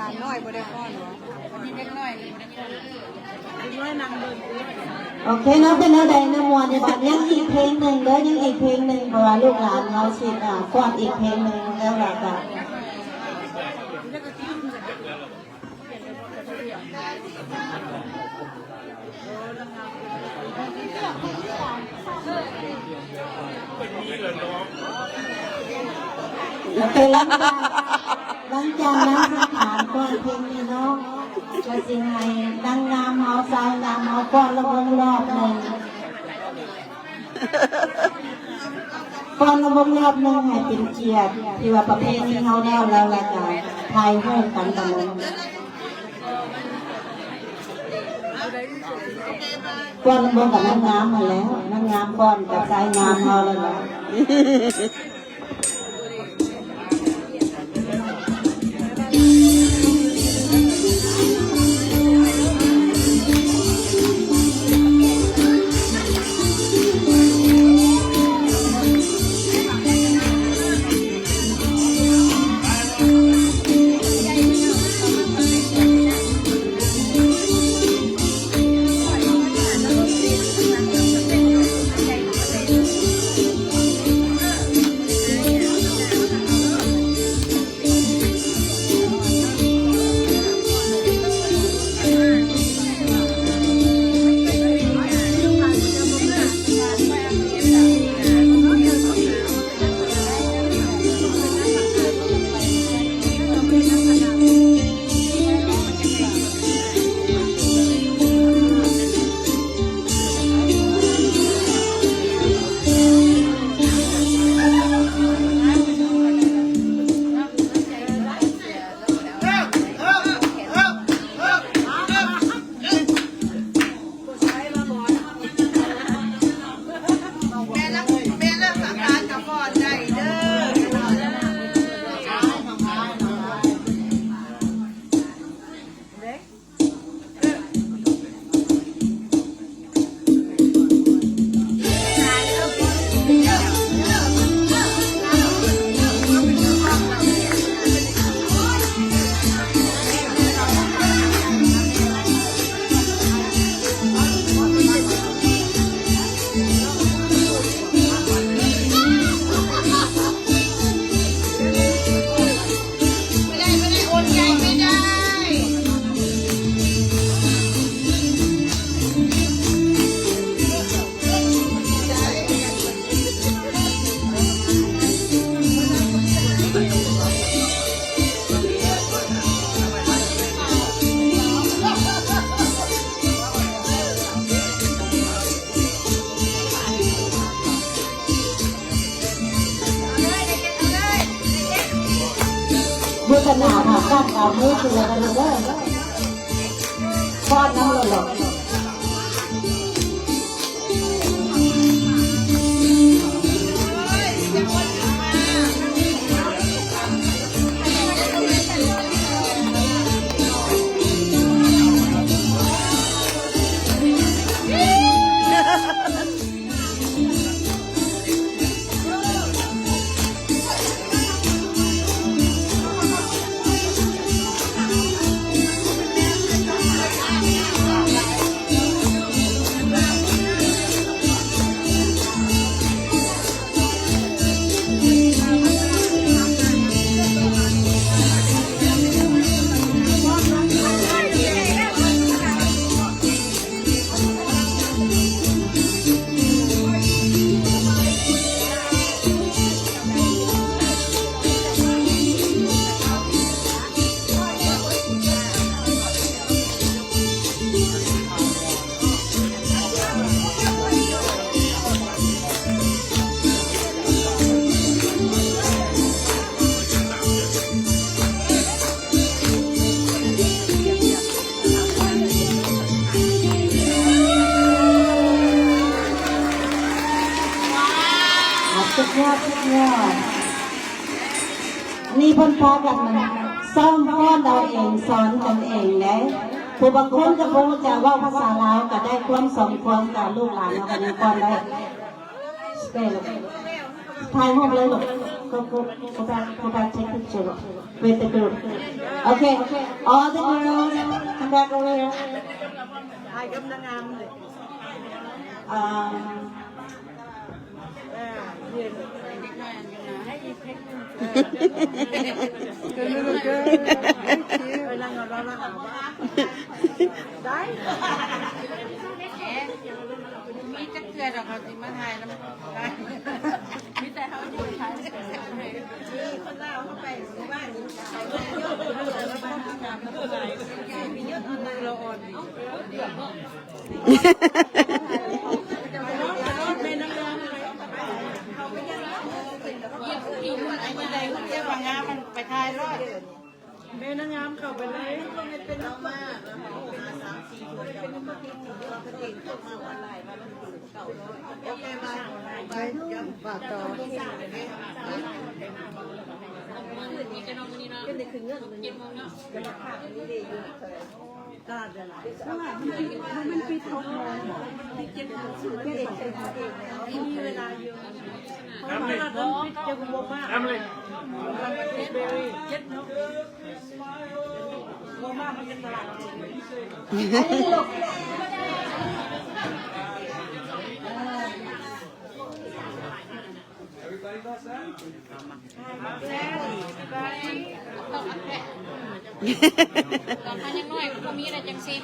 ຫຼານນ້ອຍບໍ່ໄດ້ຟ້ອນເນາະ ເດັກນ້ອຍ ເດັກນ້ອຍນັ່ງເບິ່ງ ໂອເຄເນາະ ເປັນແນວໃດນະ ມ່ວນຢູ່ບໍ່? ຍັງອີກເພງໜຶ່ງເດີ ຍັງອີກເພງໜຶ່ງ ເພາະວ່າລູກຫຼານເຮົາຊິ ອ່າ ຟ້ອນອີກເພງໜຶ່ງແລ້ວລະກະ ໂອເຄ ຫຼັງຈາກ ຫຼັງຈາກນຳສັງຂານກ່ອນເພງນີ້ເນາະ ກະຊິໃຫ້ນາງງາມເຮົາ ຊາຍງາມເຮົາຟ້ອນລຳວົງລອບໜຶ່ງ ຟ້ອນລຳວົງລອບໜຶ່ງໃຫ້ເປັນກຽດ ຖືວ່າປະເພນີເຮົາແລ້ວ ແລ້ວລະກະຖ່າຍຮູບກັນຕະຫຼອດ. ຟ້ອນລຳວົງກັບນາງງາມຫັ້ນແຫຼະ ນາງງາມຟ້ອນກັບຊາຍງາມເຮົາແລ້ວລະ. ໂຄສະນາ ຖ້າກັນເອົາມືຂຶ້ນແລ້ວກັນເດີ ຟ້ອນນຳໂລດ. ສຸດຍອດ ສຸດຍອດ. ນີ້ເພິ່ນພາກັນຊ້ອມຟ້ອນເອົາເອງ ສອນກັນເອງເດ້. ຜູ້ບາງຄົນກໍບໍ່ຮູ້ຈັກເວົ້າພາສາລາວ ກໍໄດ້ຄວາມສອງຄວາມກັບລູກຫຼານເຮົາກໍຍັງຟ້ອນໄດ້. Stay ລູກ ຖ່າຍຮູບເລີຍລູກ. Go, go, go back, go back, take picture ລູກ with the group. Okay, all the girls, come back over here. ຖ່າຍກັບນາງງາມເລີຍ. Um, ເອີ ເອີ ເອີ ເອີ ເອີ ເອີ ນັ່ງເອົາລາວ ນັ່ງເອົາລາວ. ມີຈັກເທື່ອດອກເຮົາຊິມາຖ່າຍນຳ ມີແຕ່ເຮົາຢູ່ຖ່າຍ ນີ້ຄົນລາວເຮົາໄປໝູ່ບ້ານນີ້ ໄປເມືອງ ເຮົາໄປເມືອງ ເຮົາໄປເມືອງ ເຮົາໄປເມືອງ ເຮົາໄປເມືອງ ໄປຖ່າຍໂລດ ແມ່ນາງງາມເຂົ້າໄປເລີຍ ເປັນເອົາມາ ຕອນເຮົາຍັງນ້ອຍມັນບໍ່ມີແລ້ວຈັ່ງຊີ້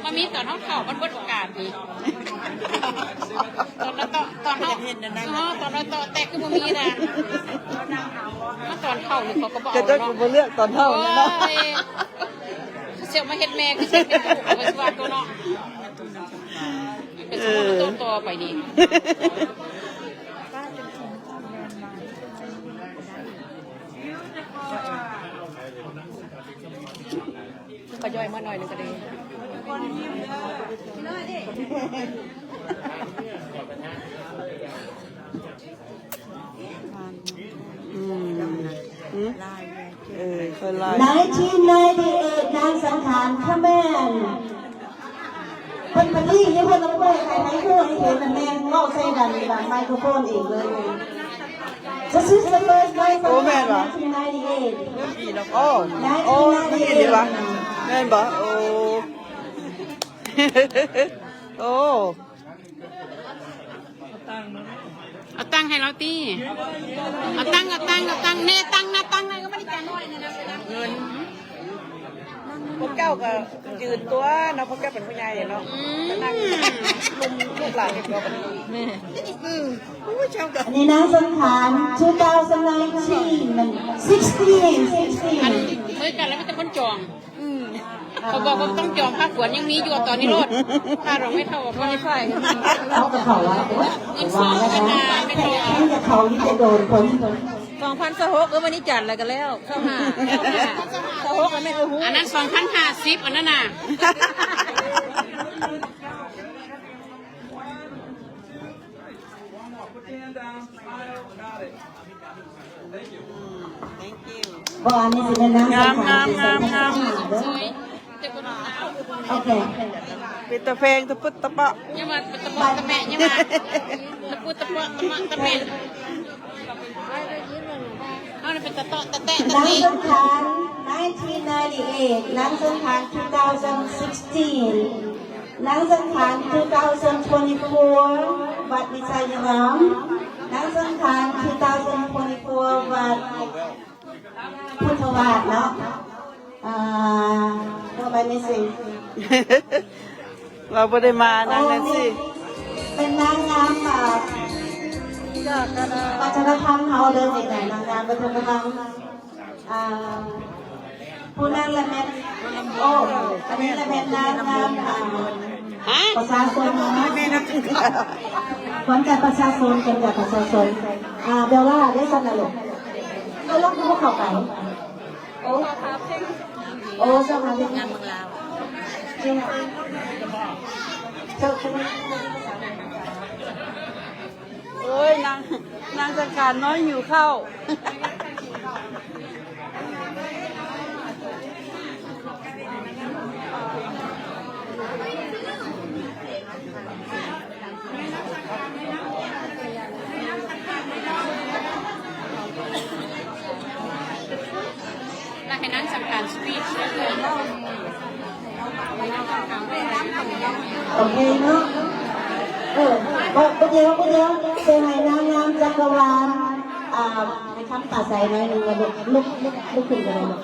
ມັນມີຕອນເຮົາເຖົ້າ ມັນເບິດໂອກາດນີ້ ຕອນເຮົາ ຕອນເຮົາ ເອີ ຕອນເຮົາເຖົ້າແຕ່ຄືບໍ່ມີນະ ມາຕອນເຖົ້ານີ້ເຂົາກໍບໍ່ເອົາເນາະ ເຂົາເຈົ້າກໍບໍ່ເລືອກຕອນເຖົ້ານັ້ນເນາະ ໂອ້ຍ ເຂົາຊິເອົາມາເຮັດແມ່ ຄືຊິເຮັດລູກ ເຂົາຊິວ່າຕົວເນາະ ເປັນ ເອີ ສົມມຸດຕໍ່ໄປນີ້ ກໍຍ່ອຍມາໜ້ອຍໜຶ່ງກໍດີ ອືມ ອືມ ເອີ ເພິ່ນຫຼາຍ nineteen ninety-eight ນາງສັງຂານ ຄະແມນ ເພິ່ນປະຕິຢູ່ ເພິ່ນເອົາໄປໃຫ້ໃຫ້ຮູ້ໃຫ້ເຫັນ ແມ່ນເວົ້າໃສ່ກັນຫຼັງໄມໂຄຣໂຟນເອງເລີຍ. This is the first live ໂອ້ ແມ່ນຫວາ? Nineteen ninety-eight. ໂອ້ ໂອ້ ມັນອີ່ຫຼີຫວາ? ແມ່ນບໍ່? ໂອ້ ໂອ້ ເອົາຕັ້ງໃຫ້ລາວຕິ ເອົາຕັ້ງ ເອົາຕັ້ງ ເອົາຕັ້ງ ເນ ຕັ້ງນະ ຕັ້ງນະ ກໍບໍ່ໄດ້ຈັດໜ້ອຍນະ ເງິນ ພວກເຈົ້າກໍຢືນຕົວເນາະ ພວກເຈົ້າເປັນຜູ້ໃຫຍ່ເນາະ ອືມ ກໍນັ່ງລຸມລູກຫຼານເຮັດຕົວບັດນີ້ ແມ່ ອືມ ຜູ້ເຈົ້າກໍ ອັນນີ້ນາງສັງຂານ two thousand nineteen ມັນ sixteen sixteen ອັນ ເໝີກັນແລ້ວມີແຕ່ຄົນຈອງ ອືມ ເຂົາບອກວ່າຕ້ອງຈອງພາກຂວັນ ຍັງມີຢູ່ ເອົາຕອນນີ້ໂລດ ພາດອອກໄມ່ເທົ່າ ພາດໄຟ ເຂົາກໍເຂົ້າວ່າ ໂອ້ຍ ເງິນສອງພັນນາ ແມ່ນບໍ່ ແມ່ນຈະເຂົ້າຢູ່ແຕ່ໂດນຄົນ ສອງພັນຊາວຫົກ ເອີ ວັນນີ້ຈັດແລ້ວກໍແລ້ວ ຊາວຫ້າ ຊາວຫົກ ແລ້ວແມ່ນ ເອີ ຮູ້ ອັນນັ້ນສອງພັນຫ້າສິບ ອັນນັ້ນນະ ບໍ່ ອັນນີ້ຊິແມ່ນນາງ ງາມ ງາມ ງາມ ງາມ ໂອເຄ ເປັນຕາແພງຕະປຶດຕະປະ ຢ່າວ່າຕະປະຕະແປະ ຢ່າວ່າຕະປຶດຕະປະຕະມະຕະແປະ ເຮົານີ້ເປັນຕະເຕາະຕະແຕະຕະຕິ ນາງສັງຂານ nineteen ninety-eight ນາງສັງຂານ two thousand sixteen ນາງສັງຂານ two thousand twenty-four ວັດວິໄຊຍາລາມ ນາງສັງຂານ two thousand twenty-four ວັດພຸດທະວາດເນາະ ອ່າ ເຂົ້າໄປໃນຊິ ເຮົາບໍ່ໄດ້ມານາງແນນຊີ ເປັນນາງງາມ ອ່າ ວັດທະນະທຳເຮົາເດີ ນີ້ນາງງາມວັດທະນະທຳ ອ່າ ຜູ້ນັ້ນລະແມ່ນ ໂອ້ ອັນນີ້ລະແມ່ນນາງງາມ ອ່າ ຮະ? ປະຊາຊົນເນາະ ຂວັນໃຈປະຊາຊົນ ຂວັນໃຈປະຊາຊົນ ອ່າ ເບລລ່າເດ້ຊັ້ນນະລູກ ເບລລ່າຄືບໍ່ເຂົ້າໄປ? ໂອ້ ໂອ້ ສະຫະເຮັດງານເມືອງລາວ ໂອ້ຍ ນາງ ນາງຈັດການນ້ອຍຫິວເຂົ້າ. ລະໃຫ້ນາງສັງການສະວີດເດີ. ໂອເຄເນາະ ເອີ ບໍ່ ບໍ່ດຽວ ບໍ່ດຽວ ຊິໃຫ້ນາງງາມຈັກກະວານ ອ່າ ໃຫ້ຄຳປາໄສໜ້ອຍໜຶ່ງ ລຸກ ລຸກ ລຸກ ລຸກຂຶ້ນກໍໄດ້ເນາະ.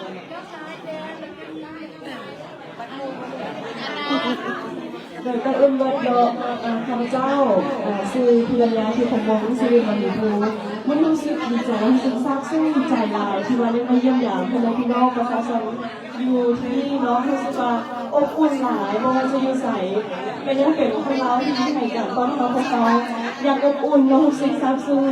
ໂດຍກ່ອນອື່ນເບິດເນາະ ເອີ ຂ້າພະເຈົ້າ ເອີ ຊື່ ພິລັນຍາ ທິບຄົງວົງ ສິລິມະນີພູ ມັນຮູ້ສຶກດີໃຈ ຮູ້ສຶກຊາບຊຶ້ງໃຈຫຼາຍ ທີ່ວ່າໄດ້ມາຢ້ຽມຢາມພໍ່ແມ່ພີ່ນ້ອງປະຊາຊົນຢູ່ທີ່ນີ້ເນາະ ຮູ້ສຶກວ່າອົບອຸ່ນຫຼາຍ ບໍ່ວ່າຈະຢູ່ໃສ ກໍຍັງເປັນຄົນລາວທີ່ໃຫ້ການຕ້ອນຮັບພວກເຮົາຢ່າງອົບອຸ່ນເນາະ ຮູ້ສຶກຊາບຊຶ້ງ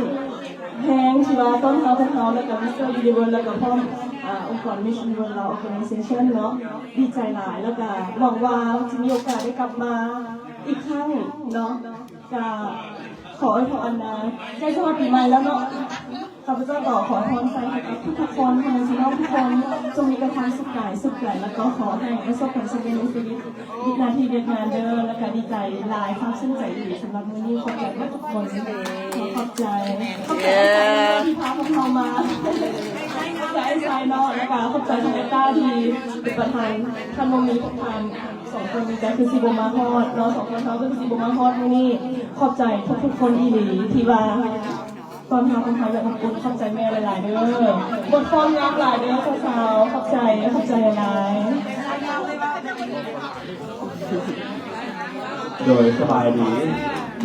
ແຮງທີ່ວ່າຕ້ອນຮັບພວກເຮົາ ແລ້ວກໍ Mister Universe ແລ້ວກໍພ້ອມ ອາ ອົງກອນ Miss Universe Lao Organization ເນາະ ດີໃຈຫຼາຍ ແລ້ວກໍຫວັງວ່າຈະມີໂອກາດໄດ້ກັບມາອີກຄັ້ງເນາະ ກໍຂໍອວຍພອນນະ ໃກ້ສະຫວັດປີໃໝ່ແລ້ວເນາະ ຂ້າພະເຈົ້າກໍຂໍອວຍພອນໃສ່ໃຫ້ກັບທຸກໆຄົນ ພໍ່ແມ່ພີ່ນ້ອງທຸກຄົນ ຈົ່ງມີແຕ່ຄວາມສຸກກາຍສຸກໃຈ ແລ້ວກໍຂໍໃຫ້ປະສົບຜົນສຳເລັດໃນຊີວິດ ວຽກໜ້າທີ່ວຽກງານເດີ ແລ້ວກະດີໃຈຫຼາຍ ຊາບຊຶ້ງໃຈອີ່ຫຼີສຳລັບມື້ນີ້ ຂອບໃຈເບິດທຸກຄົນ ຂໍຂອບໃຈ ຂອບໃຈອ້າຍຊາຍທີ່ພາພວກເຮົາມາ ຂອບໃຈອ້າຍຊາຍເນາະ ແລ້ວກະຂອບໃຈທ່ານເອຕ້າທີ່ເປັນປະທານ ຄັນບໍ່ມີພວກທ່ານສອງຄົນນີ້ກະຄືຊິບໍ່ມາຮອດເນາະ ສອງຄົນເຮົາກະຄືຊິບໍ່ມາຮອດມື້ນີ້ ຂອບໃຈທຸກໆຄົນອີ່ຫຼີທີ່ວ່າ ຕອນເຮົາ ເຮົາຢາກຂອບຄຸນ ຂອບໃຈແມ່ຫຼາຍໆເດີ ບົດຟ້ອນງາມຫຼາຍເດີສາວໆ ຂອບໃຈ ຂອບໃຈຫຼາຍໆ. ໂດຍສະບາຍດີ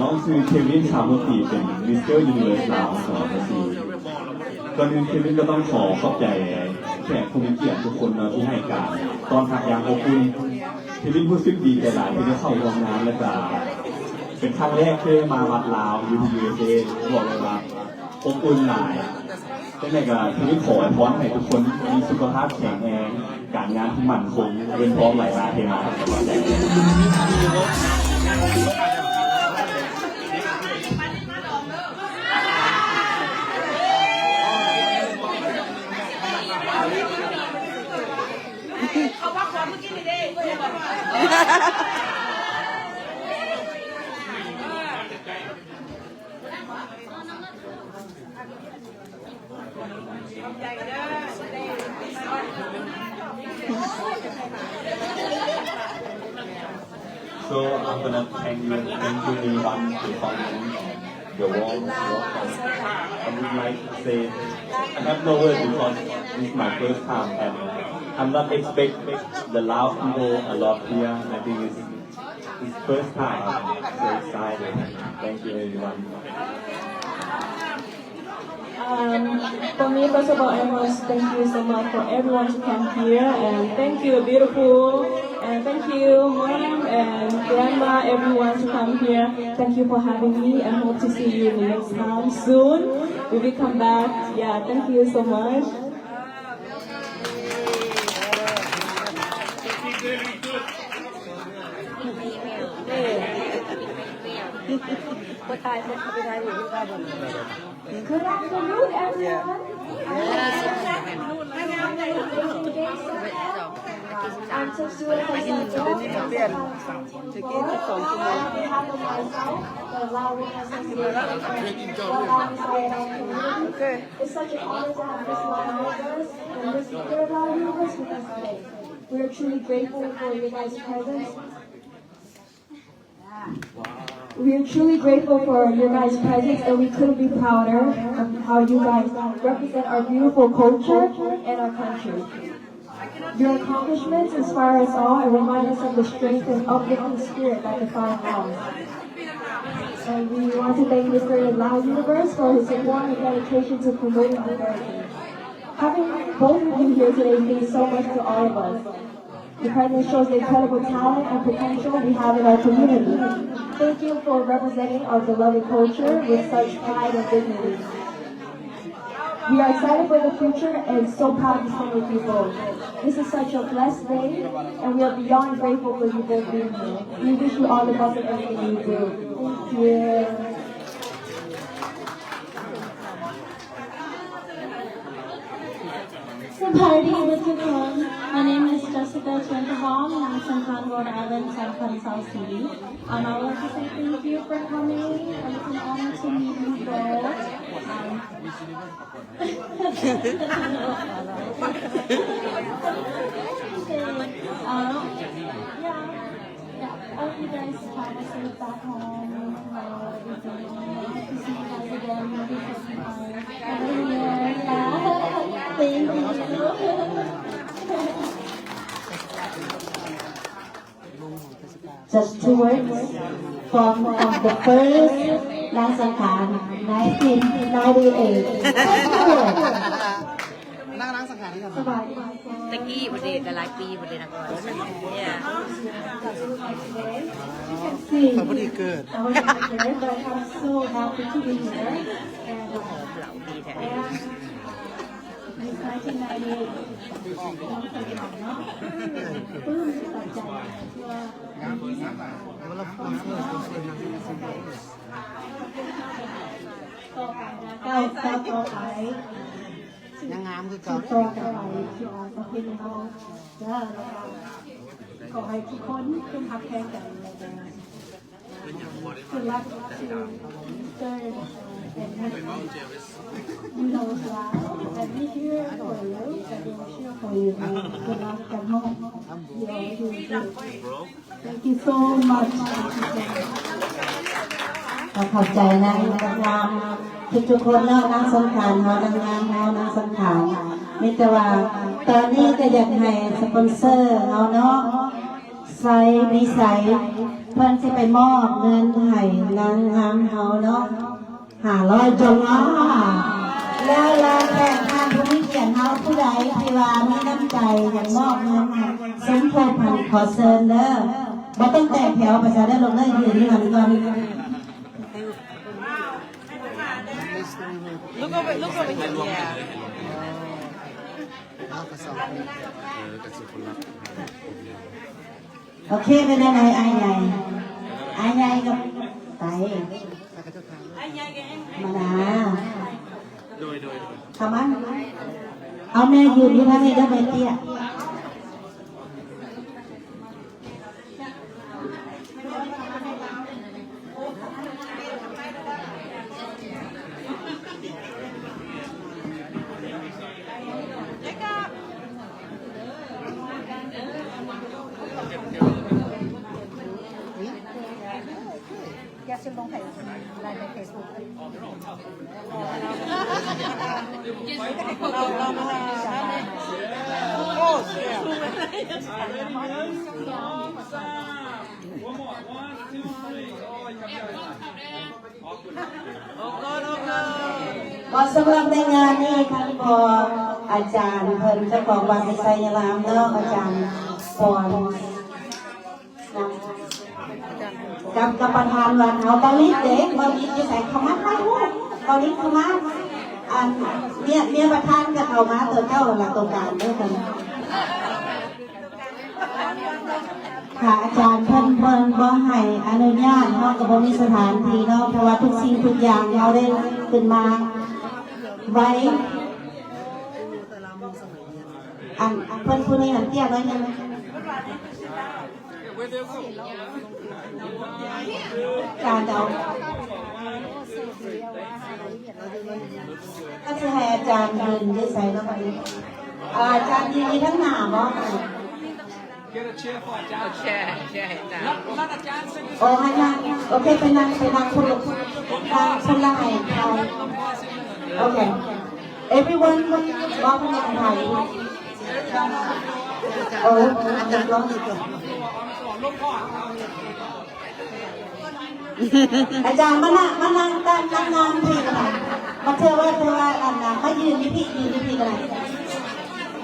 ນ້ອງຊື່ເຄວິນ ຊາໂມຕີ ເປັນ Mister Universe Lao ສອງພັນຊາວສີ່ ກ່ອນອື່ນເຄວິນກໍຕ້ອງຂໍຂອບໃຈແຂກຜູ້ມີກຽດທຸກຄົນເນາະ ທີ່ໃຫ້ການຕ້ອນຮັບຢ່າງອົບອຸ່ນ ເຄວິນຮູ້ສຶກດີໃຈຫຼາຍທີ່ໄດ້ເຂົ້າຮ່ວມງານ ແລະກະເປັນຄັ້ງແລກທີ່ໄດ້ມາວັດລາວ ຢູ່ທີ່ ຢູເອສເອ ບອກເລີຍວ່າ ອົບອຸ່ນຫຼາຍ ຈັ່ງໃດກໍຄືຂໍອວຍພອນໃຫ້ທຸກຄົນມີສຸຂະພາບແຂງແຮງ ການງານທີ່ໝັ້ນຄົງ ເງິນທອງໄຫຼມາເທມາ. ເຂົາພັກຜ່ອນມື້ກີ້ນີ້ເດ້ ເຂົາເຈົ້າບອກວ່າ So I'm gonna thank you, thank you everyone for coming, your warm welcome. I would like to say I have no words because this is my first time and I'm not expect the Lao people a lot here. I think it's It's first time. I'm so excited. Thank you, everyone. Um, for me, first of all, I must thank you so much for everyone to come here, and thank you, beautiful, and thank you, mom and grandma, everyone to come here. Thank you for having me, and hope to see you in the next time soon. We will come back. Yeah, thank you so much. ບໍ່ຖ່າຍ ບໍ່ຖ່າຍ ບໍ່ຖ່າຍ Good afternoon, everyone. I'm Tokyo Hotel. On behalf of myself, the Lao Women Association, and the Lao Society community, it's such an honor to have Miss Lao Universe and Miss Universe with us today. We are truly grateful for your guys' presence. We are truly grateful for your guys' presence, and we couldn't be prouder of how you guys represent our beautiful culture and our country. Your accomplishments inspire us all and remind us of the strength and uplifting spirit that defines us. And we want to thank Mister Lao Universe for his support and dedication to promoting diversity. Having both of you here today means so much to all of us. Your presence shows the incredible talent and potential we have in our community. Thank you for representing our beloved culture with such pride and dignity. We are excited for the future and so proud to stand with you both. This is such a blessed day, and we are beyond grateful for you both being here. We wish you all the best in everything you do. Thank you. ສະບາຍດີເບິດທຸກຄົນ. My name is Jessica Chuenthahom, Nang Sengkang, Rhode Island, San Francisco City. Um, I want to say thank you for coming. It's an honor to meet you both. Um, um, yeah. Yeah, I hope you guys have a safe back home. Uh, everything. I hope to see you guys again maybe sometime over here. Yeah. Thank you. Just two words from, from the first ລາງສັງຂານ nineteen ninety-eight. ນັ່ງລ້າງສັງຂານທີ່ກັນ ສະບາຍດີ ຕະກີ້ບໍ່ໄດ້ ແຕ່ຫຼາຍປີບໍ່ໄດ້ນັກຮ້ອງ ເນຍ As you can see, ຂ້ອຍບໍ່ໄດ້ເກີດ I was not there, but I'm so happy to be here. And, uh, ເຫຼົ່າດີແທ້ I am Miss nineteen ninety-eight ນ້ອງສະຫຍອງເນາະ ປຶ້ມໃຈທີ່ວ່າ ຕໍ່ໄປນະ ກ້າວຕໍ່ໄປ ຍັງງາມຄືເກົ່າເດ້ ຕໍ່ໄປ ທີ່ອອກມາເປັນເຮົາເດີ ແລ້ວກໍຂໍໃຫ້ທຸກຄົນເປັນຮັກແພງກັນ Good luck to third, uh, and next. You know us well, and we here for you, and we will cheer for you. Good luck at home. You all do good. Thank you so much. Thank you so much. ກໍຂອບໃຈນາງງາມທຸກໆຄົນເນາະ ນາງສົງການເຮົາ ນາງງາມເຮົາ ນາງສົງການ ມີແຕ່ວ່າຕອນນີ້ກໍຢາກໃຫ້ສະປອນເຊີເຮົາເນາະ ໄຊ ນິໄຊ ເພິ່ນຊິໄປມອບເງິນໃຫ້ນາງງາມເຮົາເນາະ ຫ້າຮ້ອຍໂດລາ ແລ້ວ ແລ້ວແຂກທ່ານຜູ້ມີກຽດເຮົາຜູ້ໃດທີ່ວ່າມີນ້ຳໃຈຢາກມອບເງິນໃຫ້ສົມທົບຫັ້ນ ຂໍເຊີນເດີ ບໍ່ຕ້ອງແຕກແຖວໄປໃສເດີ ລົງເລີຍ ຢືນຢູ່ຫັ້ນກ່ອນ. Look over, look over here. Yeah. ໂອເຄ ເປັນຈັ່ງໃດອ້າຍໃຫຍ່? ອ້າຍໃຫຍ່ກໍໄປ ມານາ ໂດຍ ໂດຍ ໂດຍ ເຂົ້າມາ ເອົາແມ່ຢືນຢູ່ທາງນີ້ເດີ ແມ່ເຕ້ຍ. ຢ່າຊິລົງໃຫ້ລາຍໃນເຟສບຸກ One more, one, two, three. ເພາະສຳລັບໃນງານນີ້ ທັງພໍ່ອາຈານເພິ່ນ ເຈົ້າຂອງວັດວິໄຊຍາລາມເນາະ ອາຈານປອນ ກັບ ກັບປະທານວັດເຮົາ ເບົາລິດເດ້ ເບົາລິດຢູ່ໃສ? ເຂົ້າມາຖ່າຍຮູບ ເບົາລິດເຂົ້າມາ ອັນ ເມຍ ເມຍປະທານກໍເຂົ້າມາ ຕົວເຈົ້າລະຕົວກາງເດີ. ຖ້າອາຈານເພິ່ນ ເພິ່ນບໍ່ໃຫ້ອະນຸຍາດ ເຮົາກໍບໍ່ມີສະຖານທີ່ເນາະ ເພາະວ່າທຸກສິ່ງທຸກຢ່າງເຮົາໄດ້ຂຶ້ນມາໄວ ອັນ ເພິ່ນຜູ້ນີ້ຫັ້ນເຕ້ຍໜ້ອຍໜຶ່ງ ອາຈານເຈົ້າ ກໍຊິໃຫ້ອາຈານຢືນຢູ່ໃສເນາະບັດນີ້? ອາຈານຢືນຢູ່ທາງໜ້າບໍ່? ໂອເຄ ໂອເຄ ອາຈານ ໂອ້ ໃຫ້ນັ່ງ ໂອເຄ ໄປນັ່ງ ໄປນັ່ງພຸ້ນລູກ ນັ່ງພຸ້ນລະໃຫ້ຖ່າຍ ໂອເຄ everyone ບໍ່ເພິ່ນຢາກໃຫ້ຖ່າຍ ເອີ ອາຈານລອງນີ້ກ່ອນ ອາຈານມານັ່ງ ມານັ່ງຕາມນາງງາມພີ້ກໍໄດ້ ມາເທື່ອວ່າ ເທື່ອວ່າອັນນະ ມາຢືນຢູ່ພີ້ ຢືນຢູ່ພີ້ກໍໄດ້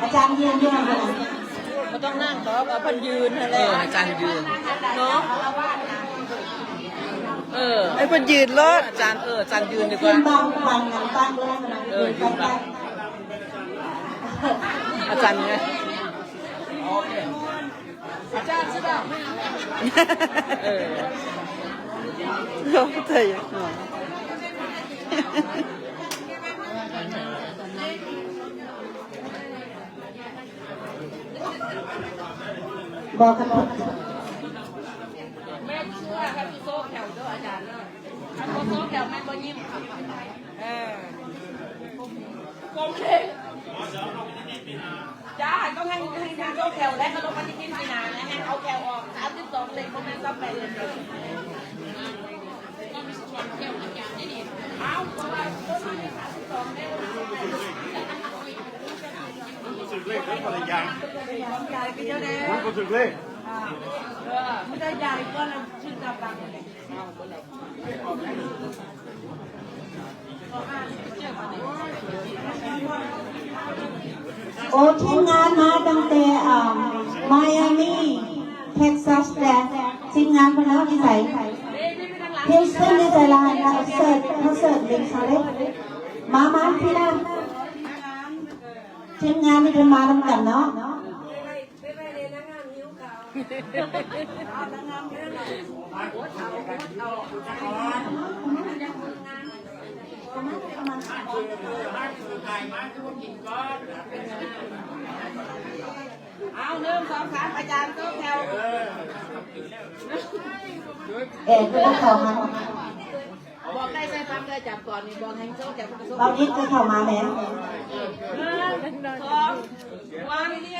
ອາຈານຢືນຢູ່ຫັ້ນກໍໄດ້ ບໍ່ຕ້ອງນັ່ງດອກ ເອົາເພິ່ນຢືນຫັ້ນແຫຼະ ເອີ ໃຫ້ອາຈານຢືນເນາະ ເອີ ໃຫ້ເພິ່ນຢືນໂລດ ອາຈານ ເອີ ອາຈານຢືນດີກວ່າ ຢືນບັງ ບັງ ບັງເລີຍ ເອີ ຢືນບັງ ອາຈານເອີຍ ອາຈານ ຊິດາວ ເອີ ເອີ ເອີ ບໍ່ຄັນ ແມ່ເຊື່ອ ຄັນຊິໂຊກແຖວເດີອາຈານເດີ ຄັນບໍ່ໂຊກແຖວແມ່ນບໍ່ຍິ້ມ ເອີ ກົມເລຍ ຈ້າ ຕ້ອງໃຫ້ ໃຫ້ ໃຫ້ໂຊກແຖວ ແລະ ເຄົາລົບປະຕິທິນປີໜ້າ ແລະ ໃຫ້ເອົາແຖວອອກ ສາມສິບສອງເລກ ບໍ່ແມ່ນຊາວແປດເລກ ເອົາ ເພາະວ່າ ມັນບໍ່ຖືກເລກເດີ ບໍ່ໄດ້ຢ່າງ ມັນບໍ່ຖືກເລກ. ໂອ້ ທີມງານມາຕັ້ງແຕ່ ອ່າ ໄມອາມີ ເທັກຊັສ ແລ້ວ. ທີມງານເພິ່ນເນາະ ຢູ່ໃສ? ຮີວສຕັນຢູ່ໃສລະ? ເຮົາເຊີນ ເຮົາເຊີນເດັກເຂົາເດ້. ມາ ມາ ພີລາ ທີມງານນີ້ເພິ່ນມານຳກັນເນາະ. ເອົາ ໜຶ່ງ ສອງ ສາມ ອາຈານໂຕະແຖວ ເອີ ຄືເຂົາຫັ້ນ. ບອກໄດ້ໃສ່ຟັງເດີ ຈັບກ່ອນນີ້ ບອກໃຫ້ໂຊກ ຈັບກ່ອນ ບາງນິດຄືເຂົ້າມາແມ່ນ ໜຶ່ງ ສອງ ວັນ ທູ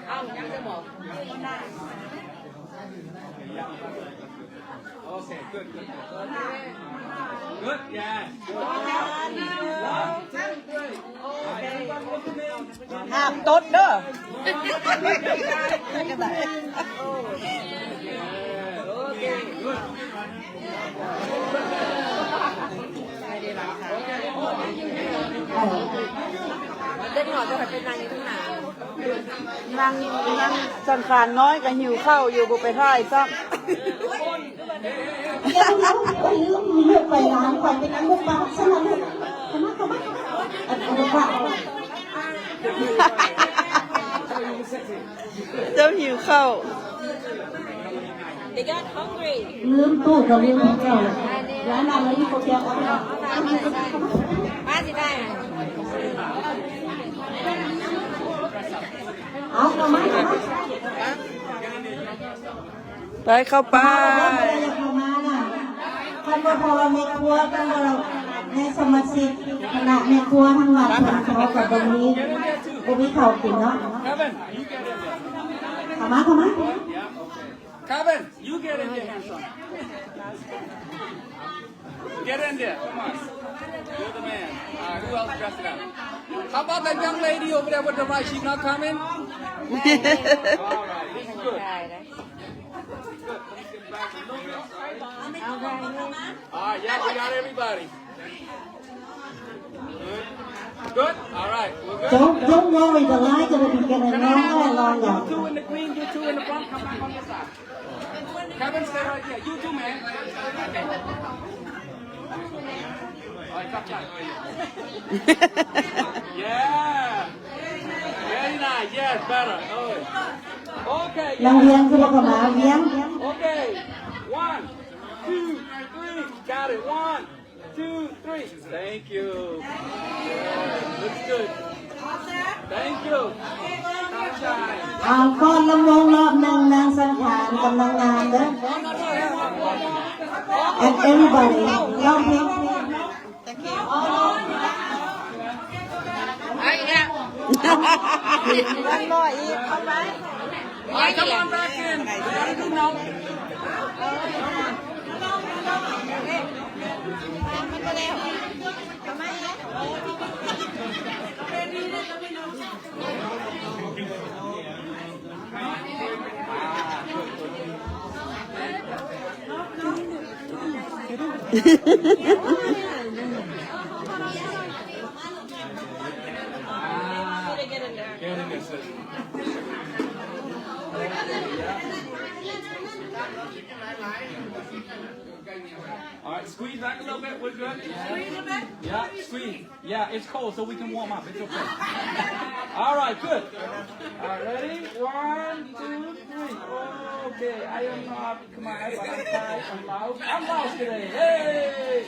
ເອົາ ຍັງຈະບອກ ໂອເຄ good good good yeah ຫ້າມຕົດເດີ ເດັກນ້ອຍກໍໃຫ້ໄປນັ່ງຢູ່ຂ້າງໜ້າ ນັ່ງ ນັ່ງສັງຂານນ້ອຍກໍຫິວເຂົ້າຢູ່ ບໍ່ໄປຖ່າຍຊ້ຳ. ເຈົ້າເນາະ ຂ້ອຍລືມ ລູກໄປຮ້ານ ຂ້ອຍໄປນຳລູກປາຊັ້ນນະລູກ. ເຂົ້າມາ ເຂົ້າມາ ເອົາລູກປາ. ເຈົ້າຫິວເຂົ້າ. They got hungry. ລືມຕູ້ກໍລືມຂອງເຈົ້າ. ຮ້ານນັ້ນມັນມີໂກເທຍ. ມາຊິໄດ້. ເອົາ ເຂົ້າມາ ເຂົ້າມາ. ໄປ ເຂົ້າໄປ ເຂົ້າມານະ. ຄັນບໍ່ພໍແມ່ຄົວ ຄັນບໍ່ໃນສະມາຊິກຄະນະແມ່ຄົວທາງວັດເພິ່ນເຂົາກໍບໍ່ມີ ບໍ່ມີເຂົ້າກິນເນາະ. ເຂົ້າມາ ເຂົ້າມາ. Kevin, you get in there, handsome. Get in there, come on. You're the man. All right, who else dressed up? How about that young lady over there with the rice? She's not coming? All right, this is good. Good. Let's get back a little bit. All right, yeah, we got everybody. Good. Good. All right, we're good. Don't, don't worry, the line gonna be getting longer and longer. You two in the green, you two in the front, come back on this side. Kevin, stay right there. You too, man. All right, top shot. Yeah. Very nice. Yes, better. Oh. Okay. ນັກຮຽນຄືບໍ່ເຂົ້າມາ ຮຽນ. Okay. One, two, three. Got it. One. Two, three. Thank you. Looks good. Thank you. ອາ ຟ້ອນລຳວົງລອບໜຶ່ງ ນາງສັງຂານກັບນາງງາມເດີ. And everybody ຮ້ອງເພງ. ເອົາອີກແລ້ວ ເອົາອີກ ເຂົ້າໄປ. All right, come on back in. What do you do now? Come on. หลายๆ All right, squeeze back a little bit. We're good. Squeeze a bit. Yeah, squeeze. Yeah, it's cold, so we can warm up. It's okay. All right, good. All right, ready? One, two, three. Okay, I am not Khmer, but I'm Thai. I'm Laos. I'm Laos today. Hey!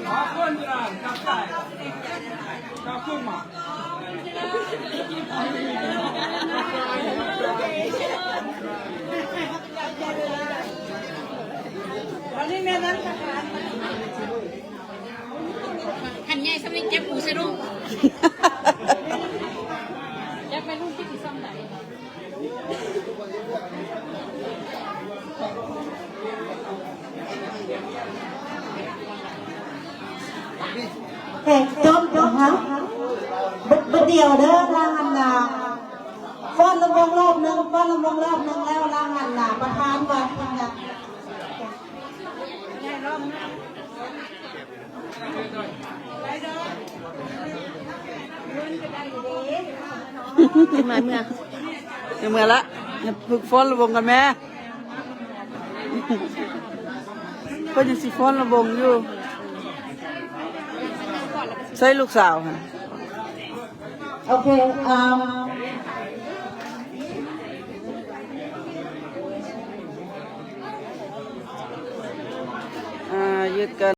ຂອບຄຸນ ຂອບໃຈ ຂອບຄຸນມາກ. ອັນນີ້ແມ່ນນັ້ນ ຄັນໃຫຍ່ສ່ຳນີ້ເຈັບຫູສະດຸ້ງ ຈັກແມ່ລຸງຊິຊິສ່ຳໃດ. ເອີ ຈົບ ຈົບ ເບິດ ເບິດດຽວເດີ ທາງອັນນ່າ ຟ້ອນລະບົ ລອບໜຶ່ງ ຟ້ອນລຳວົງລອບໜຶ່ງແລ້ວ ລາງຫັນໜ້າປະທານກ່ອນ ເພິ່ນກະ ມາເມືອ ເມືອລະ ຝຶກຟ້ອນລຳວົງກັນແມ້ ເພິ່ນຍັງຊິຟ້ອນລຳວົງຢູ່ ໃສ່ລູກສາວຫັ້ນ ໂອເຄ ອາ ອ່າ ຢຸດກ່ອນ.